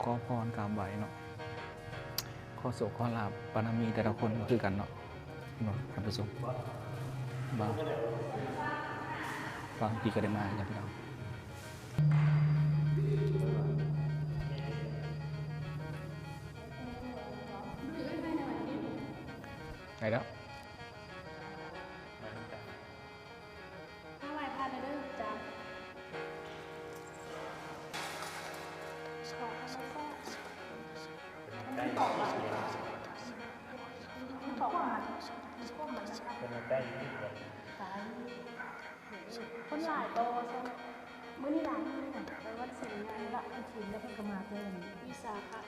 ຂໍພອນກາບໄຫວ້ເນາະ ຂໍໂຊກຂໍລາບ ບາລະມີແຕ່ລະຄົນບໍ່ຄືກັນເນາະ ເນາະ ທ່ານຜູ້ຊົມ. ບາງ ບາງທີກໍໄດ້ມາແລ້ວພີ່ນ້ອງ ໄດ້ແລ້ວ. ມາໄຫວ້ພະເດີ ເດີ ຈານ ເປັນໄດ້ ຄົນຫຼາຍບໍ່? ມື້ນີ້ຫຼາຍ ມື້ນີ້ຫຼາຍ ໄປວັດສິນໃຫຍ່ລະ ສິນແລ້ວເພິ່ນກໍມາແຕ່ວິສາຂະ.